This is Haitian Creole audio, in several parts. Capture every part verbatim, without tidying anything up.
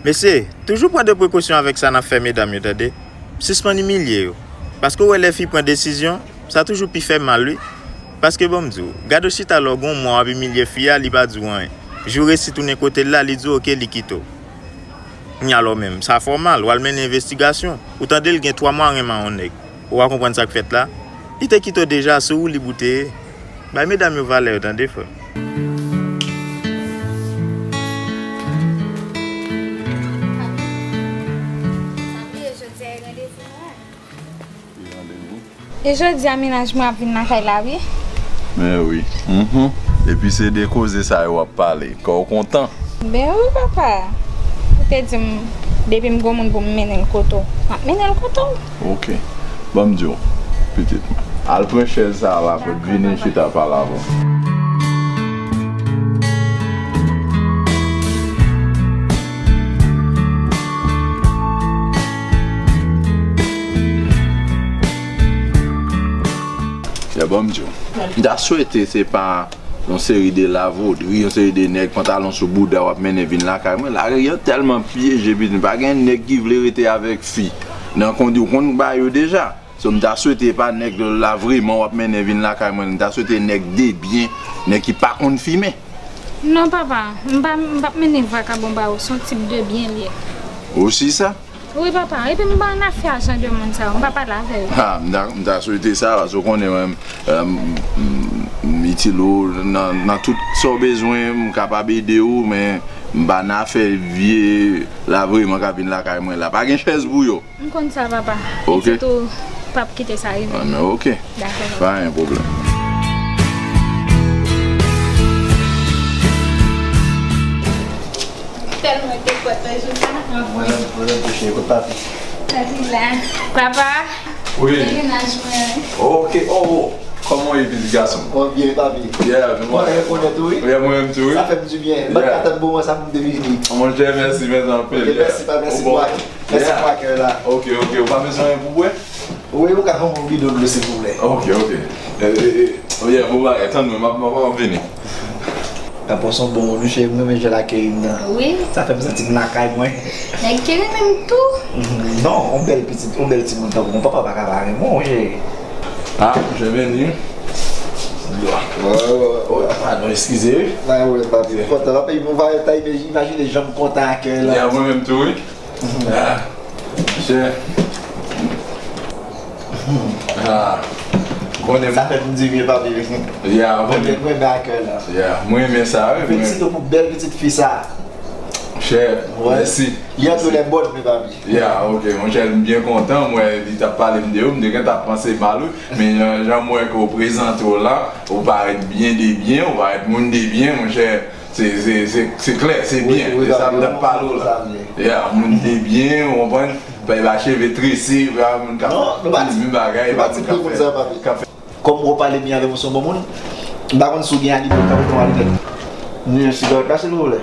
Mesye, toujou pran de prekosyon avèk sa n ap fè medam yo, tande. Sispann imilye yo. Paske w wè lè fi pran desizyon, sa toujou pi fè mal, wi. Paske, ban m di w, gade w chita la w gen yon mwa w ap imilye fi a, li pa di w anyen. Jou w resi tounen kote l la, li di w oke, li kite w. Kounye a la w menm, sa fè w mal, w al mennen envestigasyon. Ou tande l gen twa mwa renmen yon nèg. Ou pa konprann sa k fèt la? Li te kite w deja, se ou li boute. Bay medam yo valè yo, tande, frè m. Sa vle jodi a e randevou mwen. E jodi a, mennaj mwen ap vin lakay la, wi. Men wi. Mhm. Epi se de koze sa yo w ap pale. Kè w kontan? Ben wi, papa. Ou te di m, depi m gon moun pou m mennen l kote w, m ap mennen l kote w. Ok. Ban m di w, pitit mwen. Al pran chèz sa a la, pou vini chita pale avè w. Ya, ban m di w. M ta swete se pa yon seri de lavodri, yon seri de nèg pantalon sou bouda w ap mennen vin lakay mwen. Lari an tèlman pyeje, pitit. Pa gen nèg ki vle rete avèk fi nan kondi, ou konn ba yo deja. So, m ta swete pa nèg la vreman w ap mennen vin lakay mwen. M ta swete nèg de byen, nèg ki pa konn fimen. Non, papa, m pa, m p ap mennen vakabon ba ou, se yon tip de byen li ye. Osi sa? Wi, papa. Epi m pa nan afè a jan de moun sa yo. M pa pale avè yo. Ha, m ta, m ta swete sa, paske w konnen mwen, m, m, m itil ou nan, nan tout sa w bezwen, m kapab ede w, men m pa nan afè vye la vreman k ap vin lakay mwen la. Pa gen chèz pou yo. M konn sa, papa. Ok. Pitit ou p ap kite sa rive. Ah, men ok. Dakò, papa. Pa gen pwoblèm. Tèlman te fòt nan jounen an. Mwen menm, mwen menm tou cheri, kot papi? Papi la. Papa. Wi. Mennaj mwen. Ok, oh, oh. Kòman w ye, pitit gason m? Mwen byen, papi. Yeah, mwen rekonèt ou, wi. Yeah, mwen menm tou, wi. Sa fè m dibyen. Mwen pa t atann moman sa pou m te vini. Monchè, mèsi, mèsi anpil. Ok, mèsi, papi, mèsi pou ak-, mèsi pou akèy la. Ok, ok. Ou pa bezwen anyen pou bwè? Wi, ou ka ban mwen yon bidon dlo, silvouplè. Ok, ok. Eh, eh, eh. Oh, yeah, bon bagay. Tann mwen, m ap, m ap, m ap vini. Papa w se yon bon moun, wi, cheri, m renmen jan l akeyi m nan. Wi. Sa fè m santi m lakay mwen. Nèg ki renmen m tou. Mhm. Non, yon bèl pitit, yon bèl timoun tankou mwen. Papa pa ka pa renmen w, cheri. Ah, monchè, vini. Wi, wi, wi, wi. Padon, eskize, wi. Nan, wi, papi. Kontan, papi, mwen pa ta imajine jan m kontan akèy la. Yeah, mwen menm tou, wi. Mhm. Ah, monchè. Ah, konnen. Sa fè m di byen, papi. Yeah, mwen renmen akèy la. Yeah, mwen renmen sa, wi. Felisite w pou bèl pitit fi sa. Chè, mèsi. Li antre lè bòn, men papi. Yeah, ok, monchè, m byen kontan. M wè li t ap pale m de ou, m te gentan ap panse mal, wi. Men jan, jan m wè ke w prezante w la, ou parèt byen de byen, ou parèt moun de byen, monchè. Se, se, se, se klè, se byen. Wi, wi, se sa m t ap pale w la. Yeah, moun de byen, ou konprann? Bay ba cheve trese, ba moun k ap di men bagay, ba moun k ap fè, k ap fè. Kòm ou pale byen avè m, ou se yon bon moun, m pa konn si w gen alibè, ou ka mete yon alibè. Ni yon sigarèt la, silvouplè.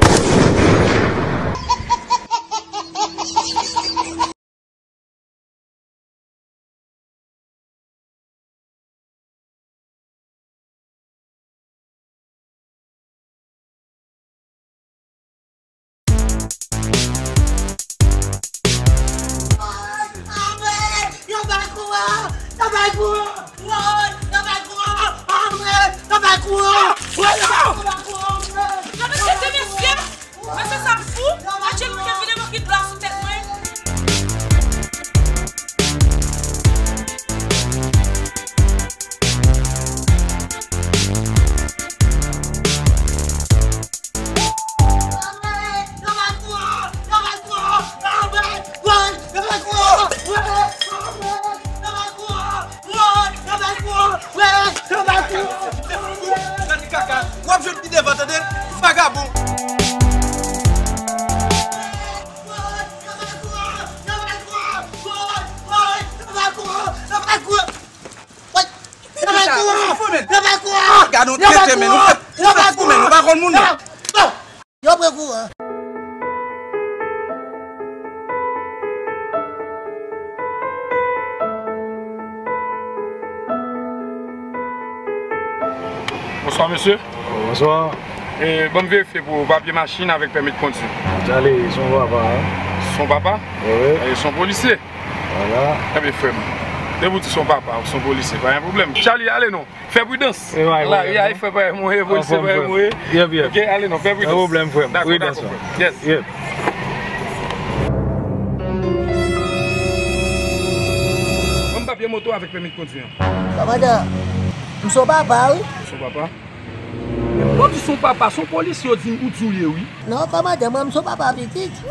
Yo bay kou an! Yo bay kou an! Woy! Yo bay kou an! Anmwey! Yo bay kou an! Woy! Yo bay kou an! Anmwey! Yo bay kou an! Anmwey! Mesye, se mesye! Mesye sa fou! Adje, mwen vide bokit dlo a sou tèt mwen. Gade kaka, w ap jwenn pi devan, tande, vagabon. Gade yon tete, men, ou fè, ou fè fou, men, ou pa konn moun, non. Yo pran kouran. Bonswa, mesye. Bonswa. E, ban m verifye pou papye machin avèk pèmi de kondwi. Ale, se yon papa, hein. Son papa? Wi. E son polisye. Vwala. Ebyen, frè m, depi w di son papa, son polisye, pa gen pwoblèm. Charlie, ale non. Fè pridans. Lari a, frè, pa mwen, polisye, pa mwen. Yep, yep. Ok, ale non, fè pridans. Pa pwoblèm, frè m. Dakò, Pridans, dakò, frè m. Frè. Yes. Yep. Ban m papye moto avèk pèmi de kondwi an. Kòmandan, m se yon papa, wi. Son papa? Ou di son papa, son polisye, ou di, ou di w ye, wi. Non, kòmandan, mwen, m se yon papa pitit.